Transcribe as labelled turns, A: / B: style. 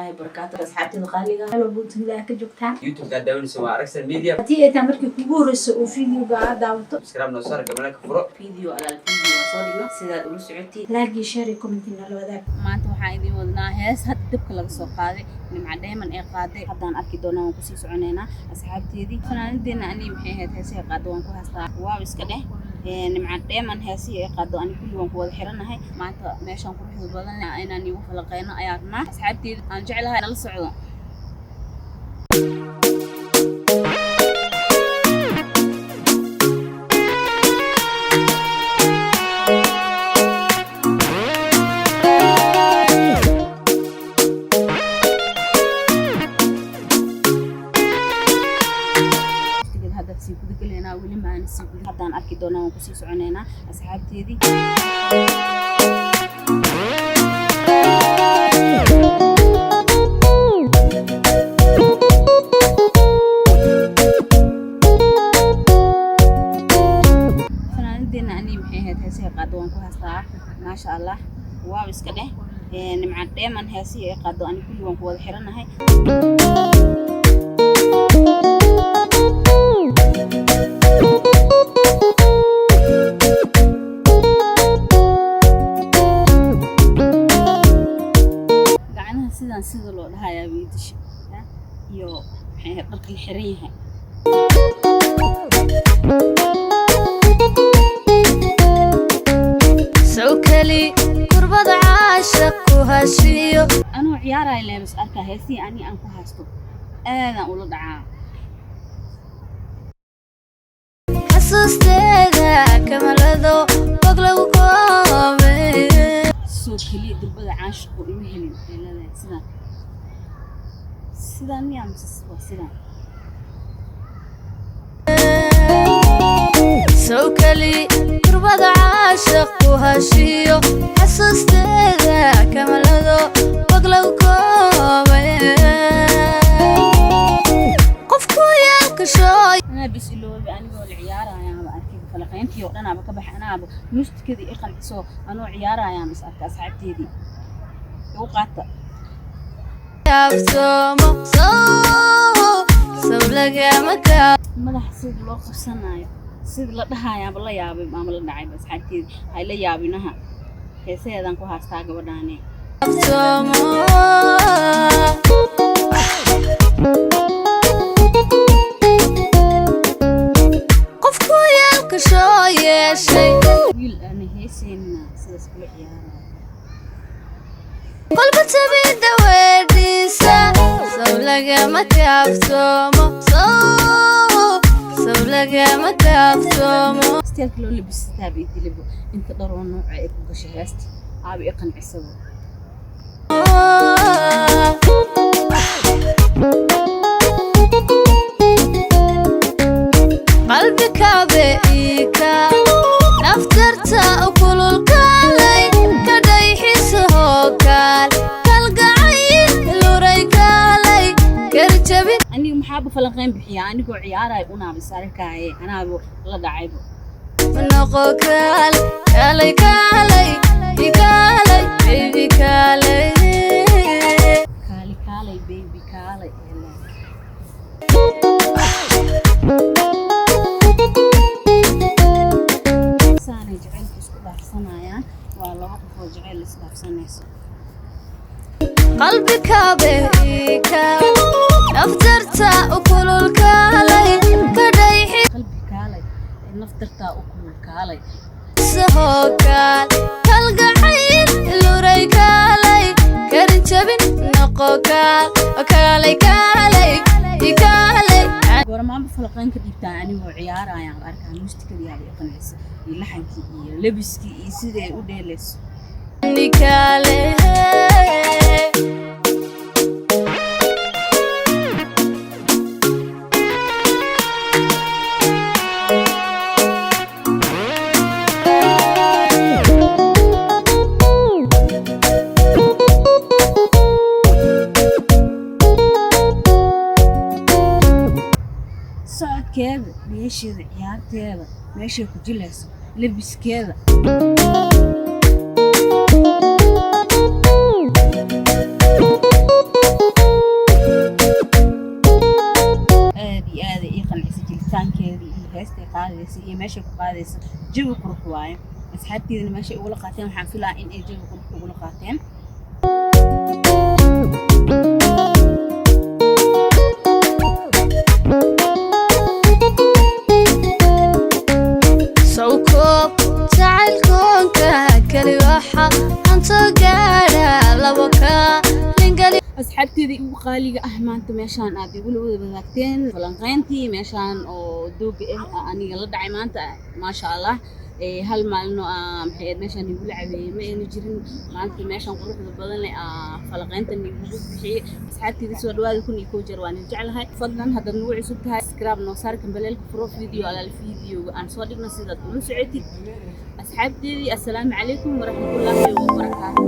A: Waraxmatullaahi wabarakaatu, asxaabteeda qaaliga.
B: Meel walba dunida ka joogtaan.
C: YouTube-kaa daawanaysa waa Aragsan Media.
B: Haddii ay tahay markii kugu horeyso oo videoga aad daawato,
C: subscribe noo saar, gambaleelka furo.
A: Video alaal video waan soo dhigno sidaad ula socotid.
B: Like iyo share iyo comment nala wadaag.
D: Maanta waxaan idiin wadnaa hees hadda dabka laga soo qaaday, Nimca Dheeman ee qaaday. Haddaan arki doonaa, waan kusii soconaynaa asxaabteedii. Fanaanadeena ani maxay ahayd, heesihii qaado waan ku haystaa. Waaw, iska dheh. Nimca Dheeman heesihii ay qaado ani kulli waan ku wada xiranahay. Maanta meeshaan quruxda badan inaan iigu falaqeyno ayaa rabnaa. Asxaabteedi aan jeclahay, nala socdo. Waqtigeeda hadda sii guda gelaynaa, weli ma aan sii guda. Haddaan arki doonaa, waan kusii soconaynaa asxaabteedii. Fanaanadeena ani maxay ahayd, heesihii qaado waan ku haystaa. Maasha Allah, waaw, iska dheh. Nimca Dheeman heesihii ay qaado ani kulli waan ku wada xiranahay. Gacnaha sidaan sida loo dhahayaa wiidisha iyo maxay ahayd, dharka la xiran yahay.
E: Sawkali kurbada caashaq ku hashiyo.
D: Anuu ciyaaraya leebis arkaa, heesihii ani aan ku haysto aadaan ula dhacaa.
E: Xasuusteeda kamalado bog lagu koobe.
D: Soo keliya durbada caashiqu ima helin ay leedahay. Sidaan sidaan miyaa mise waa sidaan?
E: Sawkali kurbada caashaq ku hashiyo, xasuusteeda kamalado bog lagu koobe, qofku yeelkashooy.
D: Anaa bis iloobi, anigoo la ciyaarayaaba arkay. Falaqayntii oo dhanaaba ka bax, anaaba muustikadii i qanciso. Anoo ciyaarayaan is arka. Asxaabteedii, igu qaata.
E: Kaaftoomo sow sow lagama kaa.
D: Madaxa sida loo qabsanayo, sida la dhahayaaba la yaabay ama la dhacayba. Asxaabteedii, hay la yaabinaha, heesaheedaan ku haystaa gabadhaani.
E: Kaaftoomo. Qofku yeelkashoo yeeshay.
D: Wiil aana heesaynina sidaas kula ciyaaraya.
E: Kolba tabida weedhiisa sow lagama kaaftoomo, sow sow lagama kaaftoomo.
D: Isteelka loo labisataaba idilabo, inta dharoo nooca ay ku gashay heesta aaba i qancisaba.
E: Qalbikaabe iika naftarta ukululkaalay kadhay xisahoo kaal kalgacayl luray kaalay karjabin.
D: Aniga maxaaba falaqayn bixiyaa? Anigoo ciyaaraya unaaba is arkaaye, anaaba la dhacayba.
E: Noqo kaal, kaalay, kaalay, ikaalay baby, kaalay.
D: Kaali, kaalay baby, kaalay ee leedahay. Saanay jacaylka isku dhaafsanayaan, waa laba qof oo jacayl is dhaafsanayso.
E: Qalbikaabe iika naftarta ukululkaalay kadhay.
D: Qalbi kaalay, naftartaa u kulul, kaalay.
E: Xisahoo kaal kalgacayl luray kaalay karin jabin, noqo kaal, kaalay, kaalay, ikaalay.
D: Goormaanba falaqayn ka dhiibtaa? Anigoo ciyaarayaan arkaa, muustikadii aaba i qancisa iyo laxankii iyo labiskii iyo sidii ay u dheelayso.
E: Nikaale.
D: Socodkeeda, meesheeda, ciyaarteeda, meeshay ku jilayso, labiskeeda. Heestay qaadaysa iyo meeshay ku qaadaysa jawi qurux waaye. Asxaabteedana meeshay ugula qaateen, waxaan filaa in ay jawi qurux ugula qaateen.
E: Sawkoob jacaylkoonka keli waxa aan soo gaadha labo kaalingali.
D: Asxaabteedii ugu qaaliga ah, maanta meeshaan aad igula wada wadaagteen falanqeyntii meeshaan oo dooga ah aniga la dhacay maanta, maasha Allah. Hal maalin oo maxay ahayd, meeshaan igula caweeyey ma ayna jirin. Maanta meeshaan quruxda badan leh falanqeyntan igugu bixiyey. Asxaabteedii, soo dhawaada 1001 jeer, waan idin jeclahay. Fadlan, haddaad nagu cusub tahay, subscribe noo saar, gambaleelka furo, video alaal videoga aan soo dhigno sidaad ula socotid. Asxaabteedii, assalaamu calaykum waraxmatullaahi wabarakaatu.